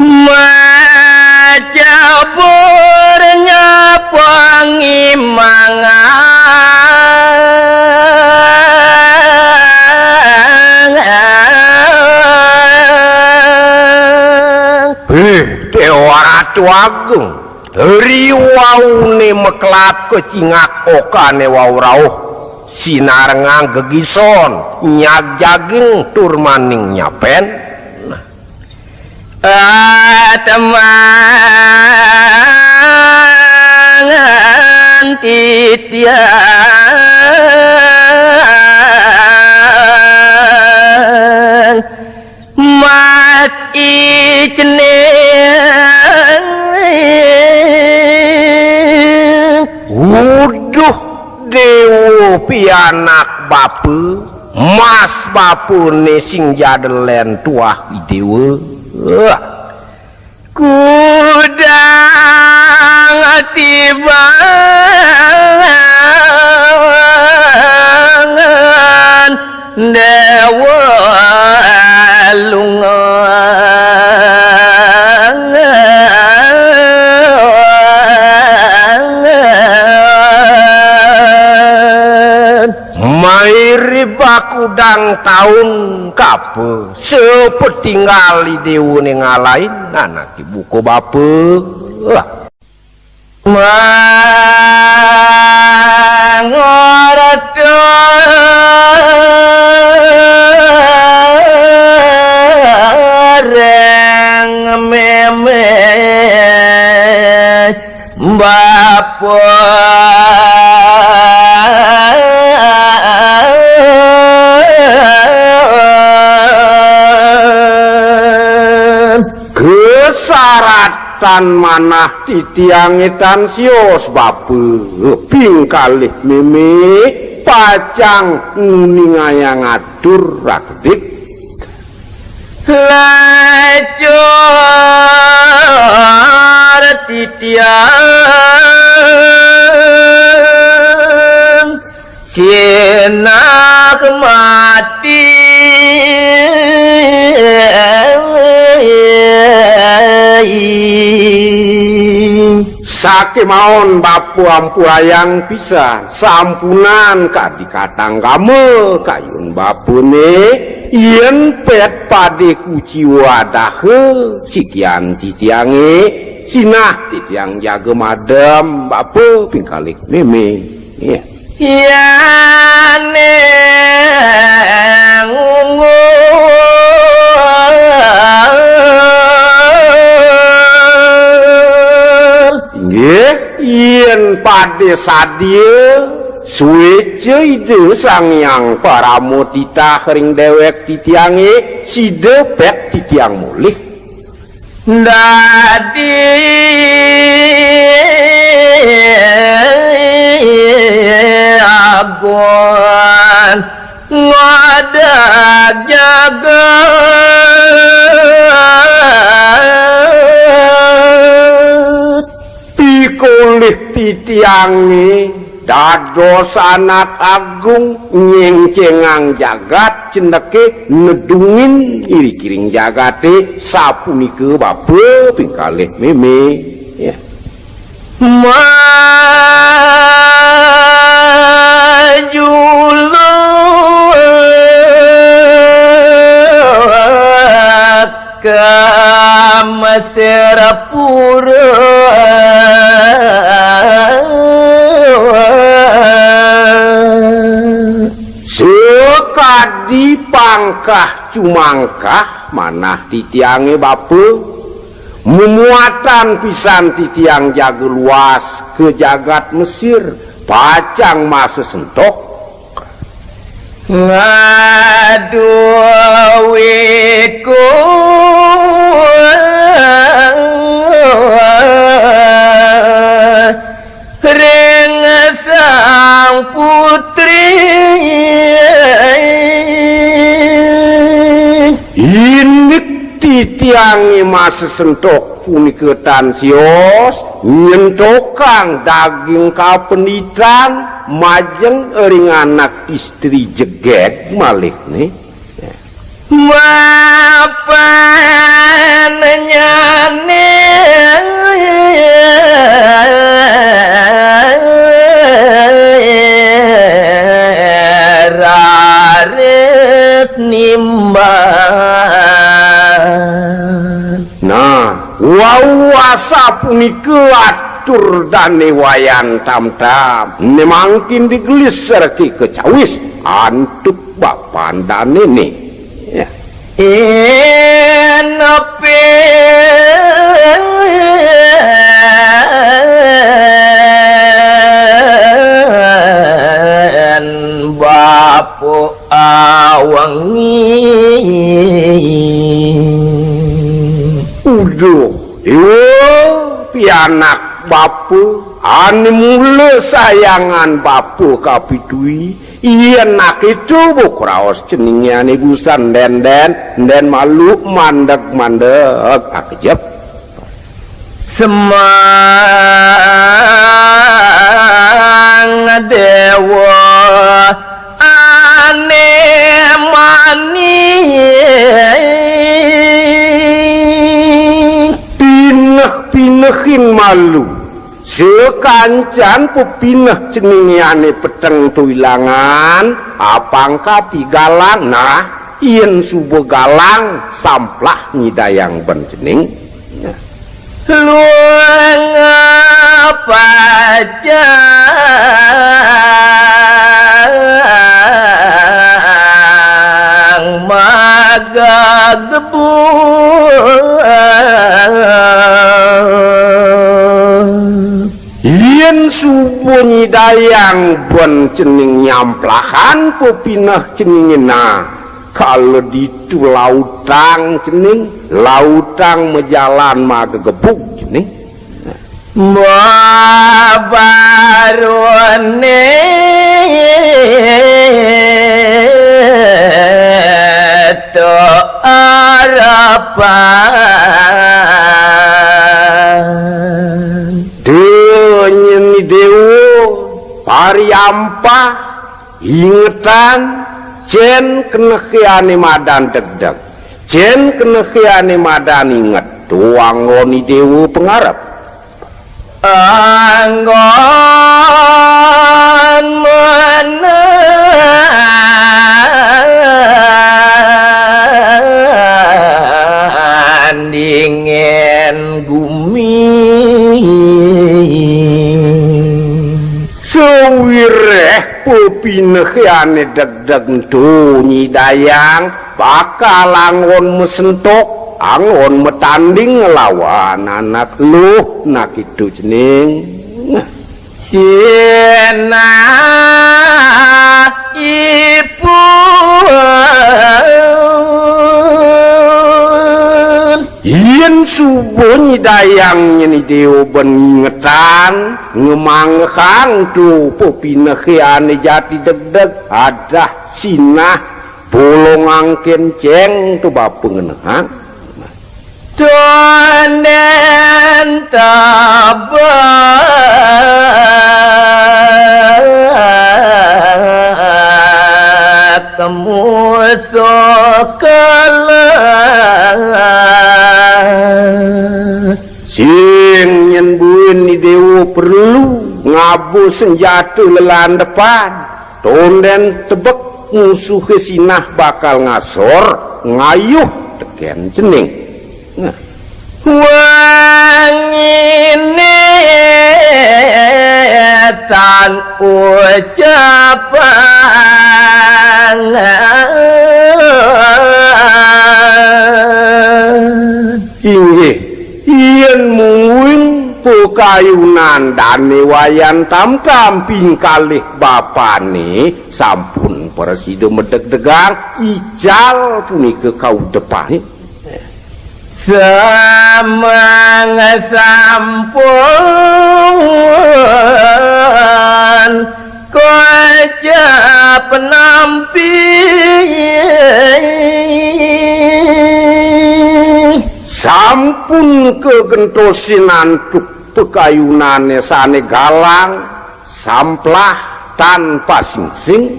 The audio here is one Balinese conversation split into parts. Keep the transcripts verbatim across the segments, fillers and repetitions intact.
Macaburnya pangimangan. Heh, Déwa Ratu Agung, riwaune mekelap kecingak okane wau rauh, sinarengang gegison, nyagjaging tur maning nyapen. Nah. Atemangan titiang Mas Icne. Wuduh, Déwa pianak bapa, mas bapane sing jadelen tuah Idewa. Wah. Kudang tibangan Déwa Lunga. Mairi bakudang taun kapa, sapetingali déwane ngalahin anake buka bapa. Wah. Mangorta ring mémé bapa. Kesaratan manah titiange tan sios, bapa, ping kalih mémé pacang nguningayang atur rakedik. Lacur titiang sinah mati. Sakémaon bapa ampurayang pisan, sampunang kadi katanggama kayun bapane, yén pét padé kuciwa adaha sikian titiange, sinah titiang jaga madem bapa ping kalih mémé. Ya. Yane ngunggul. Inggih, yen padhe sadia, sueca Ida Sang Hyang Parama titah ring dewek titiange, sida pet titiang molih. Dadi agon ngadeg jagat. Pikolih titiange dados anak agung, nyengcengang jagat, cendeke nedungin irikiring jagate, sapunika bapa ping kalih meme. Ya. Maju luwak ka Mesir pura. Sakadi pangkah cumangkah manah titiange bapa, mumuatan pisan titiang jaga luas ka jagat Mesir, pacang masesentok. Ngaduh wiku ring Sang Putri. Indik titiange masesentok punika tan sios, nyentokang daging kapenditan majeng ring anak istri jegeg malihne. Mapan Wau asapunika atur Dane Wayan Tamtam, ne mangkin digelis sareng kecawis antuk bapan danene. Ya. Yen bapa awengi. Uduh, Dewa, pianak bapa, ane mula sayangan bapa kapitui, yen aketo bo kraos ceningane busan denden, den malu mandeg-mandeg akejep. Semang Dewa ane mani. Pineh-pinehin malu. Sakancan pepineh ceningane peteng tuilangan, apang kati galang, nah, yen suba galang, samplah nyidayang ben cening. Luang pacang magagebu. Yen suba nyidayang ben cening nyamplahan pepineh ceningina, kala ditu lautang cening, lautang majalan magegebug cening. Babarone to arapan. Denyen Dewa pariampah. Ingetan, cen kenehe ane madan degdeg, cen kenehe ane madan inget, to anggon I Dewa pangarep. Anggon menandingin gumi. Sawireh pepinehe ane degdeg ento nyidayang bakal anggon masentuk, anggon matanding nglawan anak luh nakitu cening. Sinah ipun. Yen suba nyidayang nyeni Dewa ben ngingetan, ngamanggehang to pepinehe ane jati degdeg, adah sinah bolongang kenceng to bapa ngenehang. Tonden tabek musuh kalah. Sing nyen buin I Dewa perlu ngaba senjata lelandepan, tonden tebek musuhe sinah bakal ngasor ngayuh teken cening. Nah. Wangine tan ucapan. Inggih, yen mungguing pakayunan Dane Wayan Tamtam ping kalih bapane sampun prasida madegdegang, ical punika kaudepane. Samang sampun kocap nampi. Sampun kagentosin antuk pakayunane sane galang, samplah tan pasingsing.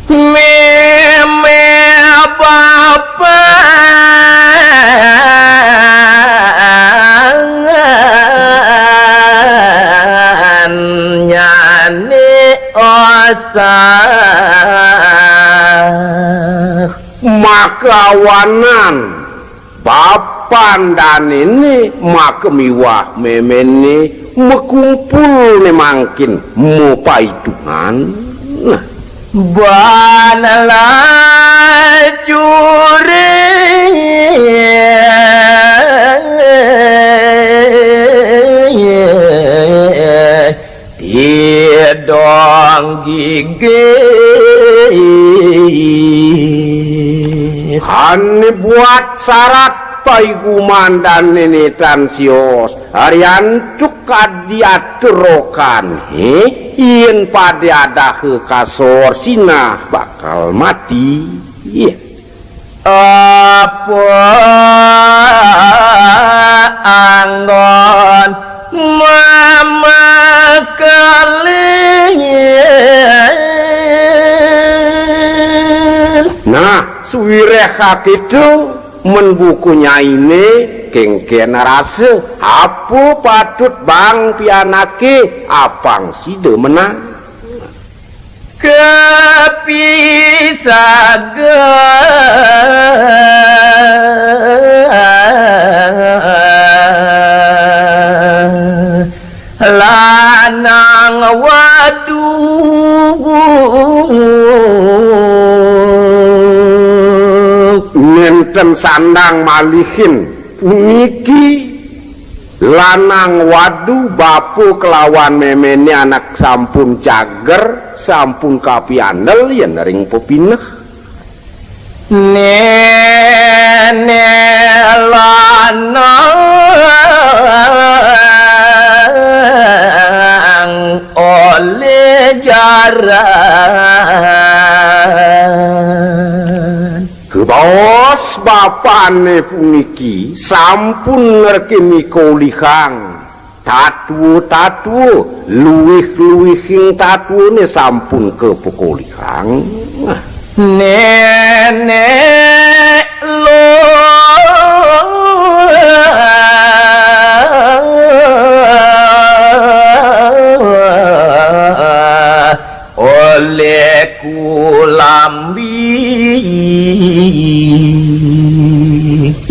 Meme bapan nyane osah. Makawanan bapa Pandanéné maka miwah méméné makumpulné mangkin mapaitungan. Nah. Ban lacuré tidong gigit. Ané buat sarat paiguman dané né tan sios, ari antuk kadi atur rokan, hé, yén pada adaha kasor sinah bakal mati. Apa anggon mamakelin. Nah, sawiréh kakéto, mén buka nyainé kénkén rasa, apa patut bang pianaké apang sida menang. Kapisaga lanang wadu. Nénten sandang malihin puniki lanang wadu, bapa kelawan méméné anak sampun cager, sampun kapiandel yén ring pepineh. Néné lanang olih jaran. Kabaos bapané puniki sampun ngrereh mikolihang tatua-tatua, luih-luihing tatuané sampun kapakolihang. Néné oleh kulambi.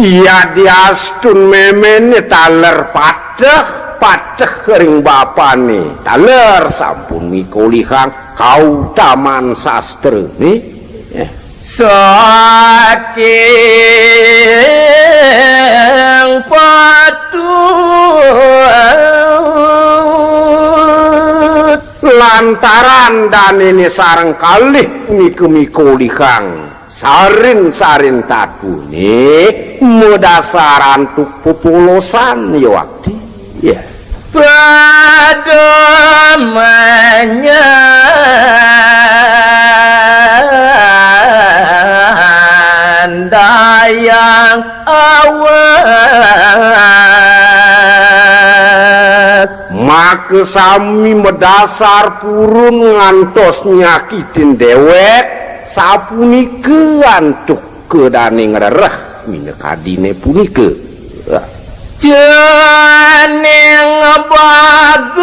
Yadiastun méméné taler pateh, pateh ring bapané, taler sampun mikolihang kautaman sastrané. Saking patut lantaran danéné sareng kalih punika mikolihang sarin-sarin tatuané madasar antuk pepolosan yawakti. Ya. Pada manyandayang awak. Maka sami madasar purun ngantos nyakitin déwék, sapunika antuk dané ngrereh minakadiné punika. Cening bagus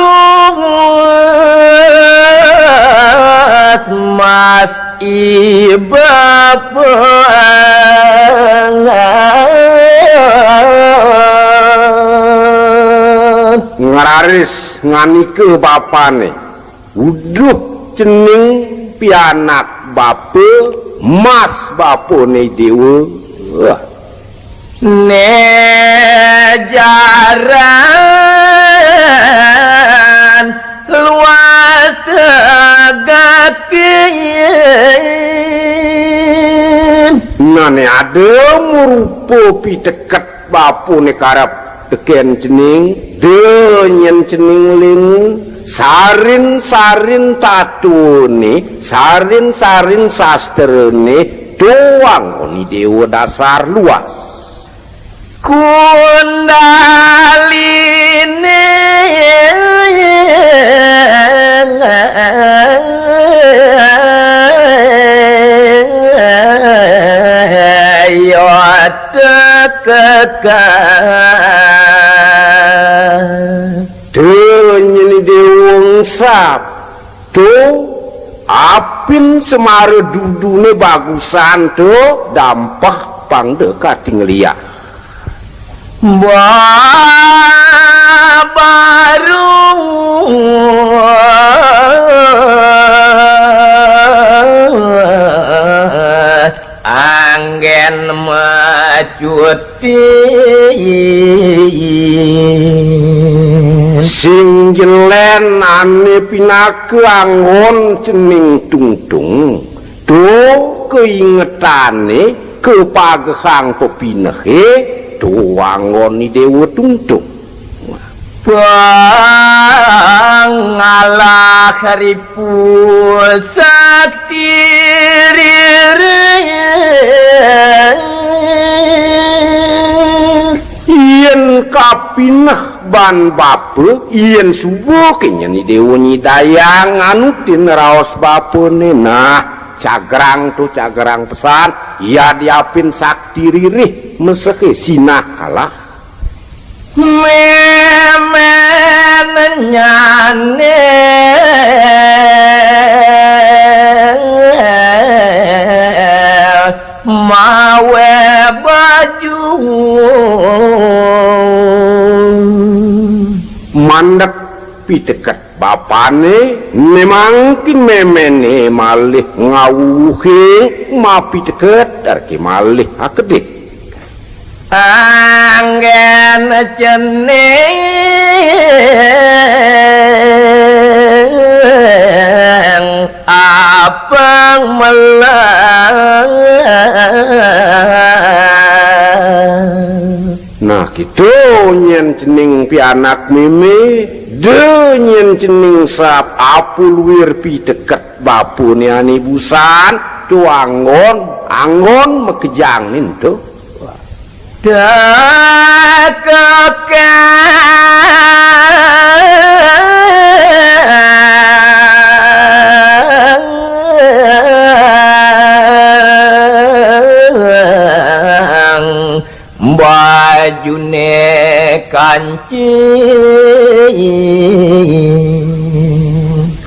mas iba pengan. Ngraris nganika bapané, "Uduh cening pianak bapa, mas bapané déwa." Né jaran luas tegakin. Nané ada marupa piteket bapané karep tekén cening, da nyén cening lénga, sarin-sarin tatuané, sarin-sarin sastrané, doang oni déwa dasar luas. Kundaliné ya tekekang. Da nyén déwa engsap. To, apin semara duduné bagusan to, dampah pang da katingliang. Babaru anggen macuti. Sing jelen ane pinaka anggon cening Tungtung, to kaingetané kapagehang pepinehe, to anggon Ni Déwa Tungtung. Pangalah ripu sakti ririh. Yén kapineh ban bapa, yén suba kényen Ni Déwa nyidayang nganutin raos bapané, nah, cagrang to cagrang pesan, yadiapin sakti ririh, mesehe sinah kalah. Mémén nyané mawe baju. Mandek piteket bapané, né mangkin méméné malih ngawuhin mapiteket, arep malih akedih. Anggén cening apang melah. Nah, kéto nyén cening pianak mémé, da nyén cening sap apuluir piteket bapané ané busan, to anggon, anggon makejang ninto. Tekekang bajuné kancing.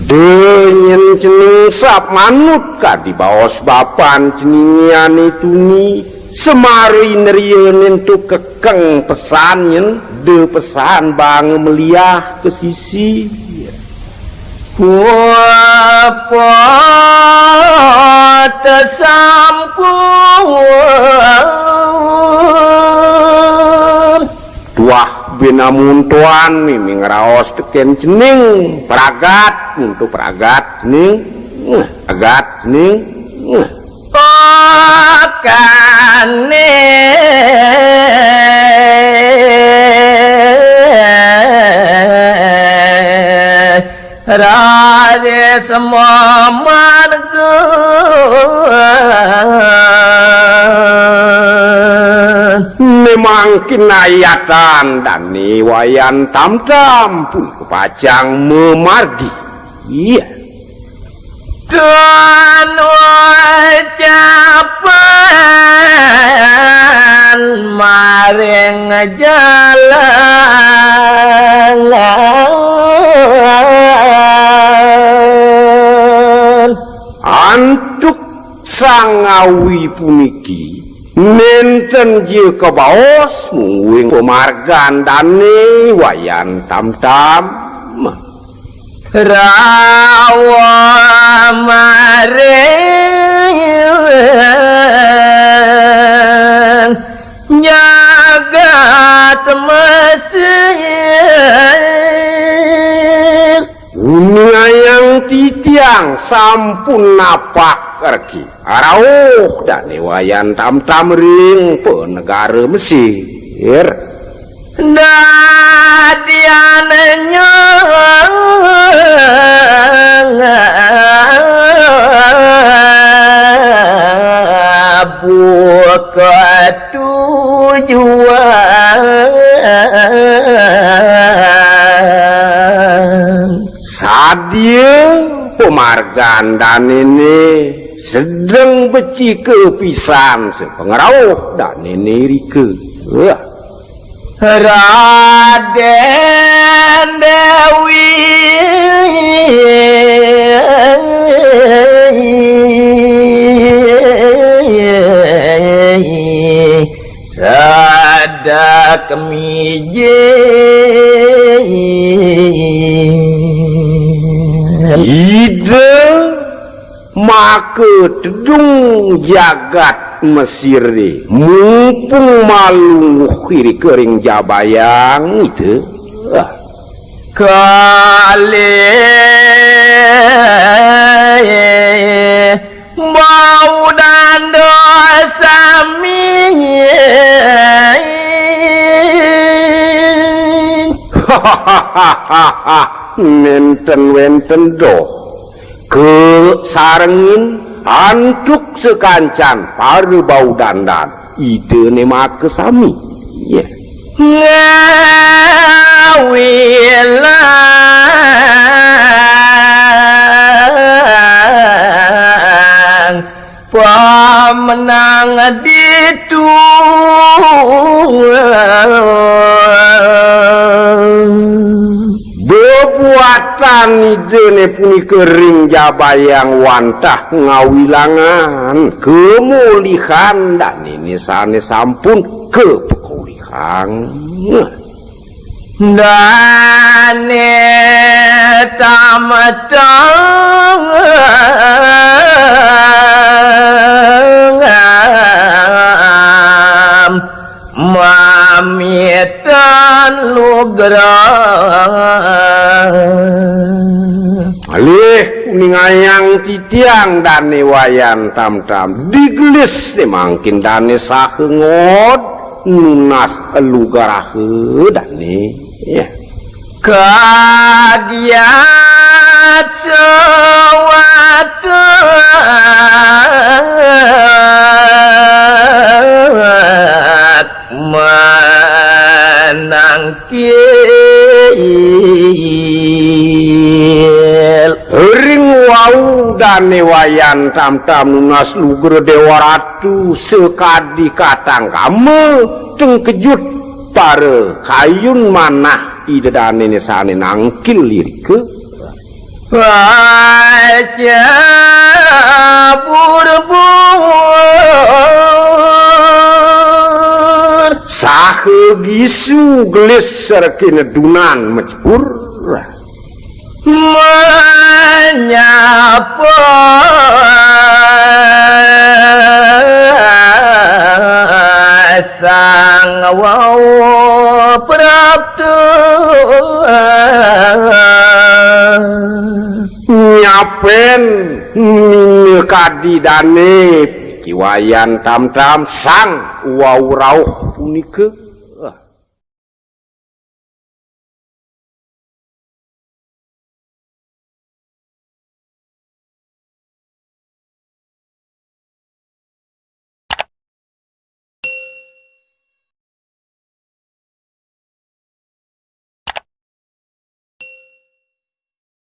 Da nyén cening sap manut kadi baos bapan cening ané tuni, semara indriané to kekeng pesan nyén, da pesan bang meliah ka sisi. Puput sampun. Tuah binamun tuan miming raos tekén cening, pragat, muntuk pragat cening, pragat cening. Pakane raris mamarga. Memang kinayatan dane Wayan Tamtam pun kapacang mamargi. Iya. Tun ucapan maring jalan. Antuk sangawi puniki nenten ja kabaos mungguing pamargan dane Wayan Tamtam. Rawa maring jagat Mesir. Uningayang titiang sampun napak regi rauh dane Wayan Tamtam ring panegara Mesir. Dadian nyang buka tujuan. Sadia pamargan danene sedeng becika pisan sapangrauh danene irika. Wah. Raden Dewi Dak mijil. Ida maka tedung jagat Mesire, mumpung malungguh irika ring Jabayang, Ida. Kalih bau danda sami. Nenten wenten doh kasarengin antuk sakancan para bau dandan. Idane makasami. Ya. Ngawilang pamenang ditu. Bebuatan Idane punika ring Jabayang wantah ngawilangan kamulihan danene sane sampun kapakulihang. Dane tameteng mamitan lugra. Malih uningayang titiang Dane Wayan Tamtam, digelis ne mangkin dane saha ngod nunas lugraha dane. Ya. Kagiat sawatek manangkil. Ring wau Dane Wayan Tamtam nunas lugra Dewa Ratu sakadi katangkama, tengkejut para kayun manah Ida Danene sane nangkil irika. Pacaburbur. Saha gisu gelis rekena dunan macebur. Menyapa Sang Wawa Prapta. Nyapen minakadi dane Ki Wayan Tamtam Sang Wawa Rauh punika.